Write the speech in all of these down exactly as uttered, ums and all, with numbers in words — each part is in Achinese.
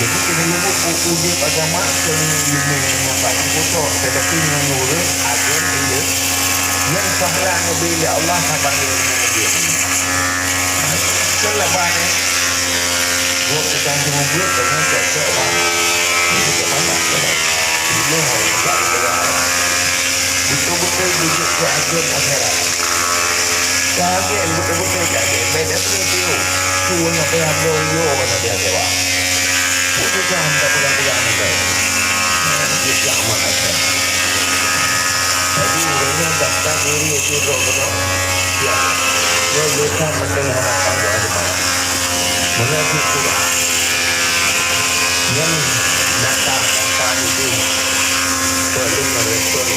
Jadi, keuneuk leumoh peue udeb agama, keuneuk leumoh nyan bak kutok, tetapi ngon ureueng agen ilée. Nyan pahala neubri lé Allah saban lé ureueng udeb. Kan laba nyan. Buet tukang seumeubeuet, bangai cok-cok, bang. Jadi, cok banyak, cok. Ilée, cok banyak. Beutôi-beutôi beujeuet keu agen akhirat. Kaget, beutôi-beutôi kaget. Beda tu, tu. Tu na teuh abloe yo, na teuh sewa. Putus asa, tak pegang-pegang ni, kan. Nah, dia selamat, kan. Jadi, ureueng nyan daftar diri, dia drop, drop. Ya. Dia lekat mantong hana tahu ada mana. Meunan cit Quran. Nyan data-data itu. Soal itu respon.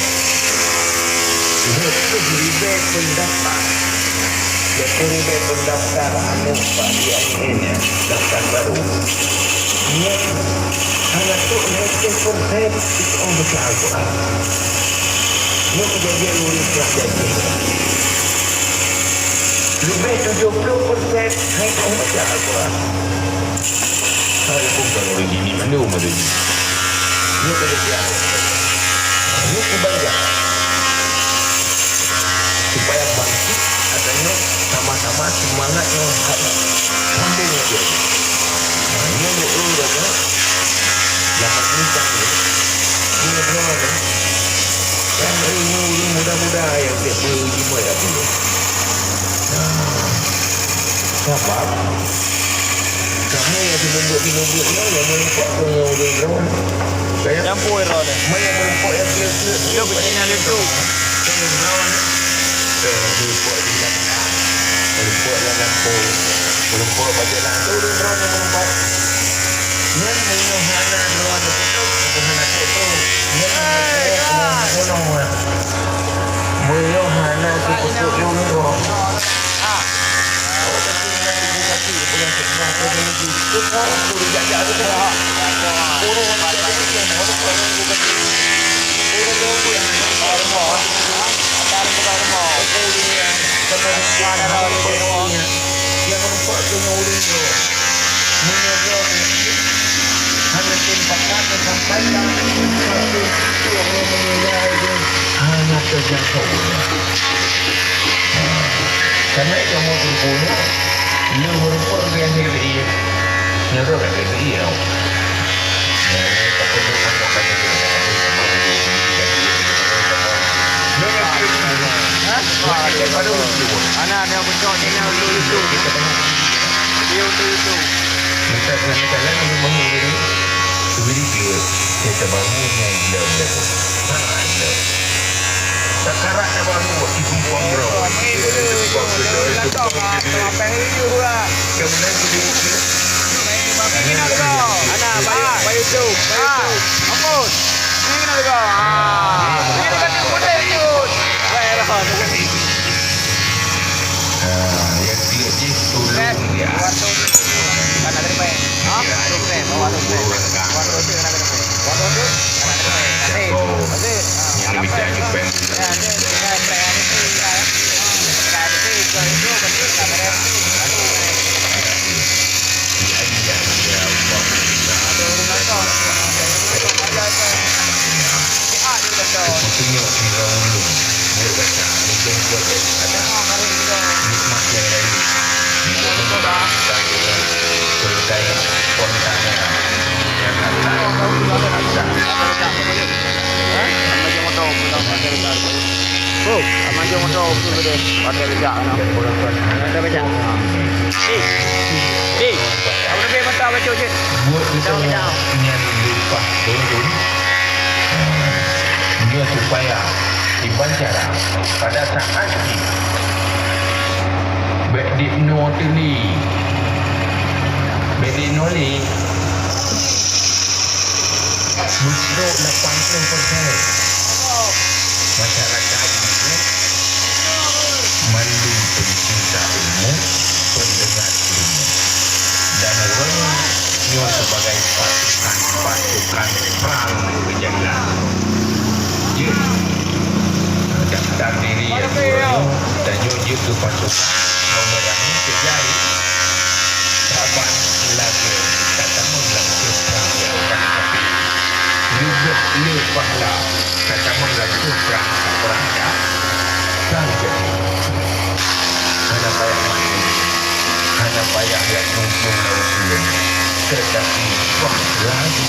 Dua puluh ribèe peundaftar. Dua puluh ribèe peundaftar aneuk bak I M N nyan, daftar baru. Nyan hana trok lhèe peuet persen itu orang baca Al-Quran. Nyoe kejadian ureueng Islam jadi. Leubeh tujoh ploh persen hai ka baca Al-Quran. Hai pun kalau ureueng dini mandum ada ni. Nyoe kejadian. Nyoe kebanggaan. Supaya bangkit, katanya, sama-sama semangat nyoe hai. Sambil nyoe jadi. Nah, nyoe nyoe ureueng, nyoe. Dapat bintang nyoe. Nyoe droe nyoe. Dan ilmu, ilmu muda-muda nyang tiep beujimat dak puléh. Nah, sabab kamoe nyang seumeubeuet-seumeubeuet nyoe nyang meureumpok keu ngon ureueng droe. Kaya nyampue droe nyoe. Meunyoe meureumpok nyang keu-keu, yo, beucina lé tu. Keu ureueng droe nyoe. Keu meureumpok di Meureumpok lam gampông, meureumpok bak jalan, tu ureueng droe nyang meureumpok. Nyan meunyoe hana droe neupeutrok, hana trok-trok. Nyan meunyoe hana trok, meunyoe hana trok, ureueng droe. Hana terjangkau. Karena kamu sempurna, lu merupakan yang lebih. Nyuruh lebih. Hah? Wah, dia baru. Ana ada bocor ni, ni untuk YouTube. Dia untuk YouTube. Minta kena jalan, lu bangun dulu. Beri dia, kita bangun yang dia. Ha, dia. Sakarat dah bangun, waktu tu buang bro. Kemudian dia, dia. Ana, baik, baik YouTube. Ha, ampun. Ni kena tegur. Ah, ni kena tegur. Weh, dah. Ah, yang dia ni turun dia. Kan ada main. Ha? Subscribe, bawah subscribe. Bawah subscribe, kan ada main. Bawah subscribe, kan ada main. Kasih. Kasih. Ini bisa juga. Ya, ni, ya, ya, ya. Oh, sama je motor tu tadi. Pakai bejak kan. Pakai bejak. Di. Di. Kamu lebih mata baca je. Buat kita nyan leupah turun. Dia supaya iban cara pada saat ni. Bèk di nol teuh ni. Bèk di nol ni. Meusidroe lapan ploh persen masyarakat nyoe mandum peucinta ilmu, peundeungat ilmu, dan ureueng nyoe sibagai pasukan, pasukan prang keujangan. Jeuet daftar diri nyang dua nyoe, tanyoe jeuet keu pasukan meunyoe nyang keu jai, saban lagèe tatamong lam keu prang. Hana payah jak mungkén lam ukeuen, teutapi bah laju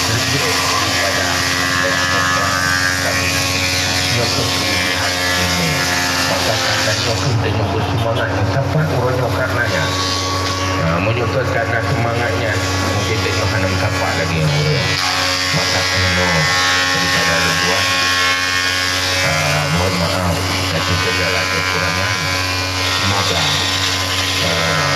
leubeh daripada nyoe keuh keulebihan ilmu. Maka karena nyoe keuh tanyoe beuseumangat, sapat uroe nyoe karena nyan. Nah, meunyoe kon karena seumangat nyan, mungkén tanyoe hana meusapat lagée nyan ureuëng. Maka keunoe daripada lôn tuan, ah, mohon maaf atas segala kekurangan. Semoga, ah,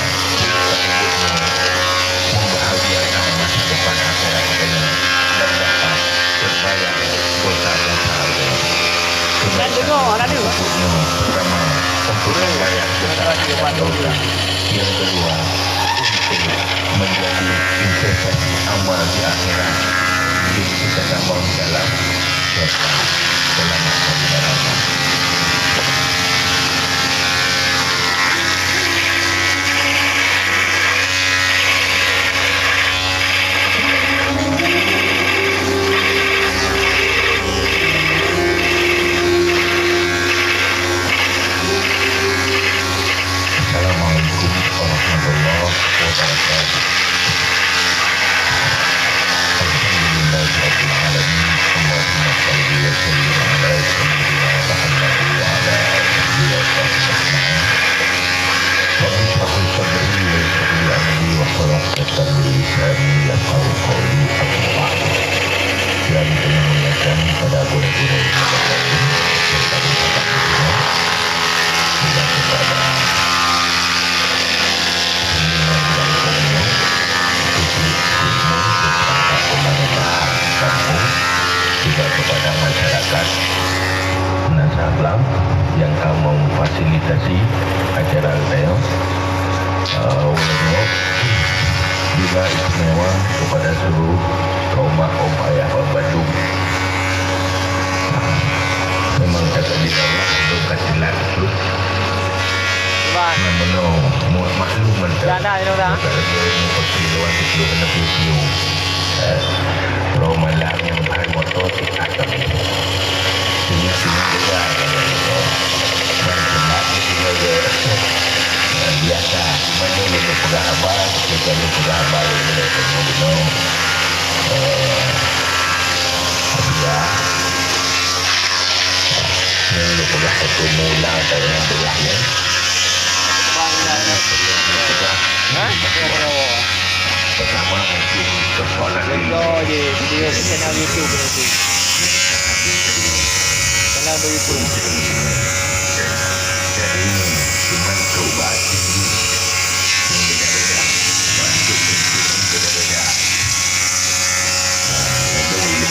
membahagiakan masa depan akhirat tanyoe dan dapat terbayar dosa-dosa. Dan dengar, anak dia. Pertama, untuk membayar dosa dan dosa. Yang kedua, untuk menjadi investasi amal di akhirat. Jadi kita tambah dalam dosa. Selamat berjalan. Assalamualaikum warahmatullahi wabarakatuh. Alhamdulillahirabbil alamin. Allahumma shalli wa sallim ala sayyidina Muhammad wa ala alihi wa sahbihi ajma'in. Rabbi shrah li sadri wa yassir li amri wahlul 'uqdatam min lisani yafqahu qawli. Amma ba'du. Yang kami muliakan pada guru-guru yang berbahagia, serta kepada semua, juga kepada semua yang punya titik-titik di perangkat pemerintahan kampung, juga kepada masyarakat Nasablam yang ka memfasilitasi acara nyoe. Eh, ulôn juga istimewa kepada seluruh kaum mak, kaum ayah bak Bandung. Memang kata di bawah, belum kata lah betul. Bang. Namun, no, mohon maklum, mantap. Dah, dah, dah, dah. Tak ada yang mau pergi luar, pergi luar, pergi luar. Eh, kalau malam yang bukan motor, Sini, sini juga ada itu. Dan semak di sini juga. Eh, biasa. Mana ni peugah haba, kita ni peugah haba ni, ni, ni, ni. Eh, ya. Ni, ni peugah satu mula, tak payah peugah ni. Hah? Pertama, mungkin persoalan ini. Video di channel YouTube nanti. Channel di YouTube. Jadi, cuma coba tinggi. Yang beda-beda. Masuk yang beda-beda. Nah, jadi, ini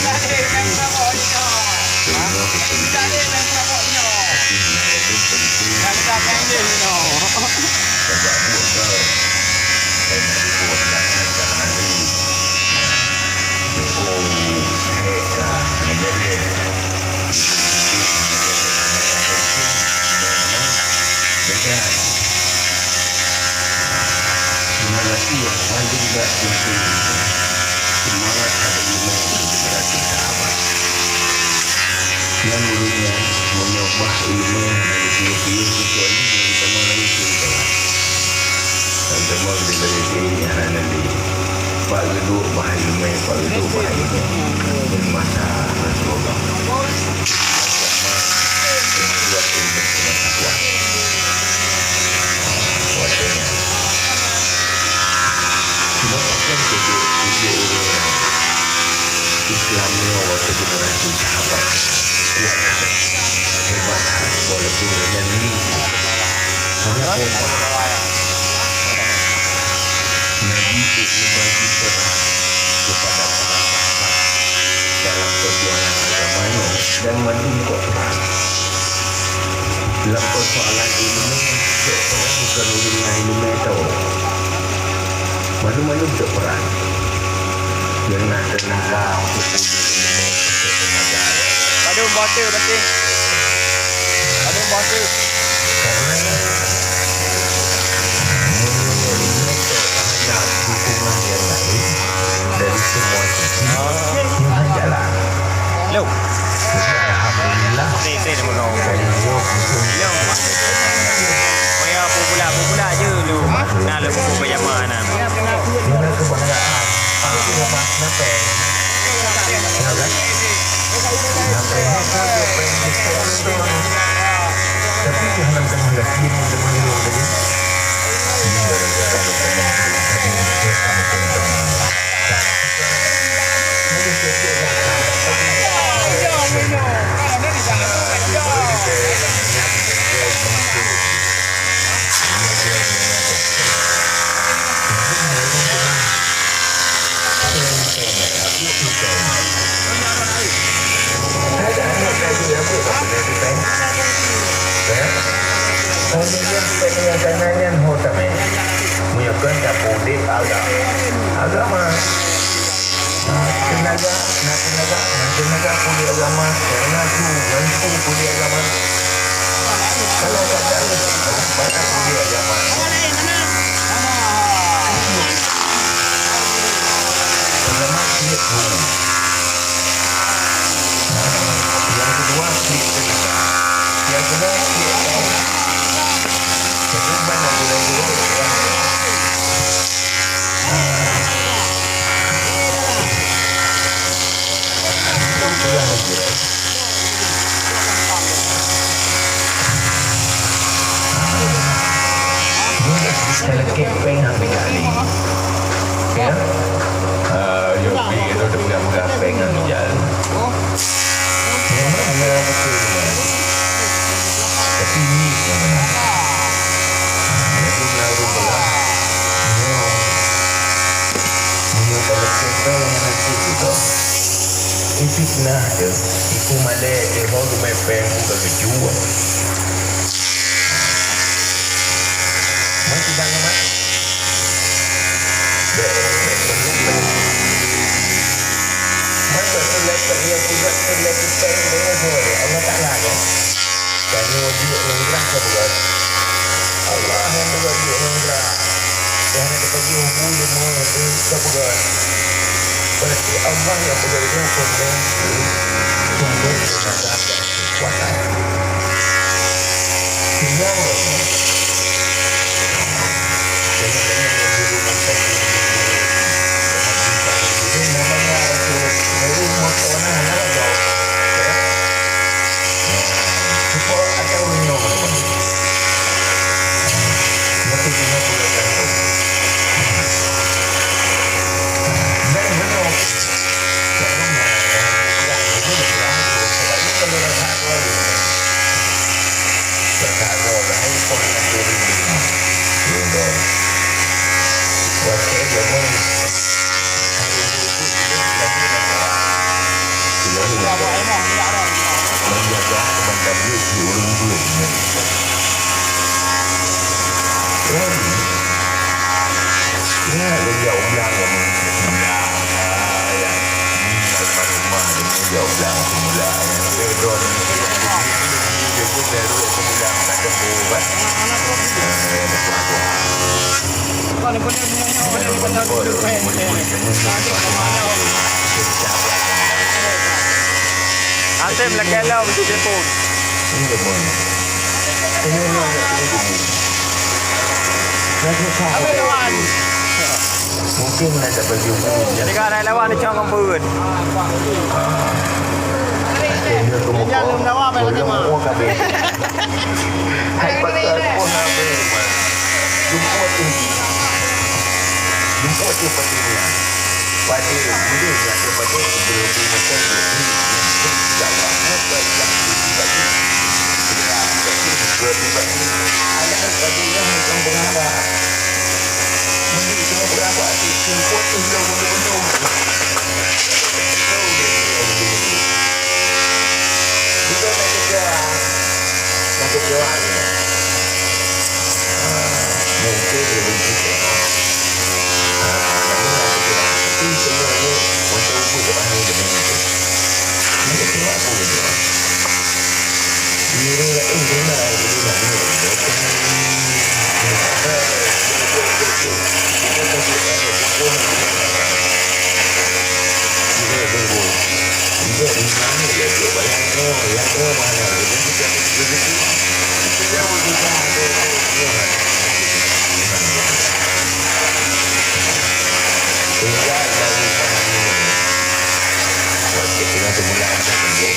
Semangat yang paling berat untuk semangat ada lima generasi sahabat. Nyang ureuëng nyan meunyoe bah iéleumé hana geupiôh-piôh, kecuali nyang geutamong lagée keu kelas. Nyang tamong di lagée keu nyan hana lé. Bak geuduek bah iéleumé, bak geuduek bah iéleumé. Ngon masa Rasulullah. Buat iéleumé ngon masa kuat. Watée nyan. Cuma pakon keuh tujuh ureuëng Islam nyoe watée generasi sahabat kuat that, hebat that, walaupun gobnyan ni sangat kompak. Nabi pun berbagi peran kepada para sahabat dalam perjuangan agama nyoe dan mandum kok peran. Lam persoalan iéleumé, cok peran bukan ureuëng na iéleumé tau. Mandum-mandum cok peran. Nyang na teunaga untuk wujud iéleumé, cok teunaga. Padum boh teuk, Datin? Padum boh teuk? Karena meunyoe iéleumé cok teunaga dukungan nyang laén dari semua sisi, nyoe han jalan. Lo. Jadi, alhamdulillah. Ni, ni, ni, ni. Dari nyoe, Lo. Maya pukul bulan. Na lé buku payama na. Nyan na keubahagiaan. Tapi lepas na péng. Ya kan? Na péng, na péng. Tapi jangan teman yakin, teman yakin. Meunyoe kon tapeuudép agama. Agama. Na teunaga, na teunaga, na teunaga peuudép agama, na su, na su peuudép agama. Kalau tak ada, banyak peuudép agama. Agama tiep guru. Yang kedua, tiep teunaga. Yang kedua, tiep guru. Jadi, mana guru-guru yang Talakèe péng han mita lé. Ya? Ah, yo pi itu udah mudah-mudah péng han mita. Memang ada betul. Tapi ni yang benar. Lalu lalu belah. Meunyoe talakèe péng nyan hase keudroe, fitnah teuh, tipu malèe teuh, ho geumè péng buka keujua. Meuti bang mat. Bèk, bèk, bèk, bèk. Masa tu leupah dia juga tu leupah péng dengan Allah Taala kan. Tanyoe jeuet ngon grah sapeue? Allah nyang teuga jeuet ngon grah. Nyang hana teupeujeuet bu deungoe teuh sapeue? Berarti Allah nyang peugah nyoe kon lé sumber tenaga dan kekuatan. Tinggal Asem lakèe lom di Jepun. Apa lawan? Mungkin nak dapat jumpa. Jadi kalau ada lawan ni cuma ngempet. Dia belum lawan apa lagi mah? Hai, pakai pun habis. Jemput tu. Jemput tu pasti dia. Pada dia nyata pada sebelum dia makan dia ni. Insya Allah. Apa yang dia bagi? Dia bagi. Anak tadi yang macam berapa? Mandi semua berapa? Jemput tu dah betul-betul. Betul dia. Betul nak kerja. Nak kerja. Ah, mungkin lebih sikit. Ah, namun aku tidak. Tapi sebenarnya, macam apa tu ahli dengan itu? Ini semua aku je. Ini orang lain pernah aku dengar. Ini orang lain. Ini orang lain. Ini orang lain. Tinggal dari pahami. Buat cek dengan sebulan ada tunggu.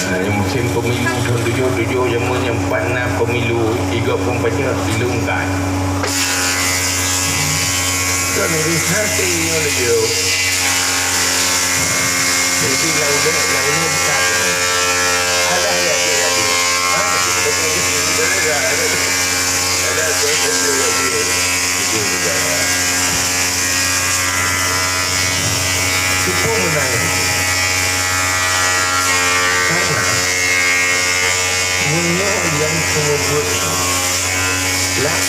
Nah, nyang musim pemilu tahun tujuh tujuh, jameun nyang pat na pemilu, tiga puluh empat jam, ilung kan. Kan urus hati nyoe laju. Jadi, lalu, lalu, lalu, ada ya, ya, ya. Ah, ada, ada, ada. Ada, ada, ada, ada. Itu juga. Cuba meunang. Karena meunyoe nyang peubuet lah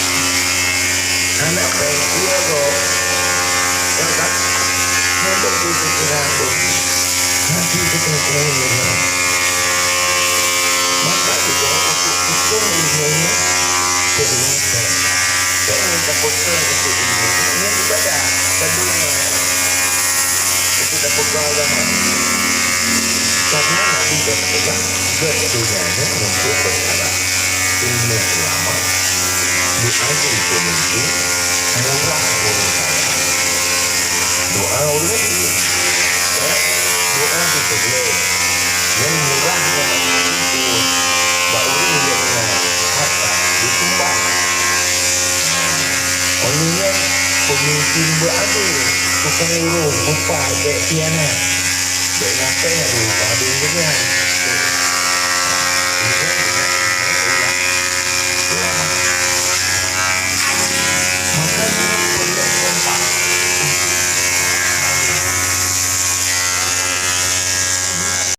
aneuk bangsa gob, ya kan? Hana beupikiran pun. Hati kita kuat. Maka kita untuk ikut ilmu ternyata. Jangan takutkan untuk ilmu. Ini ibadah. Tentunya. Itu dah pegang agama. Karena Nabi dah pegang, gét dunia ni untuk perkara ilmu ulama, diambil pemimpin, murah ureueng kaya. Doa ureueng, ya, doa di sebelah. Yang murah dan itu, bak ureueng yang harta ditumbang. Óh lheueh nyan, peumimpin beuadil, tukang ureueng, upah, bék khianat. Bék naféh, upah dum deungon.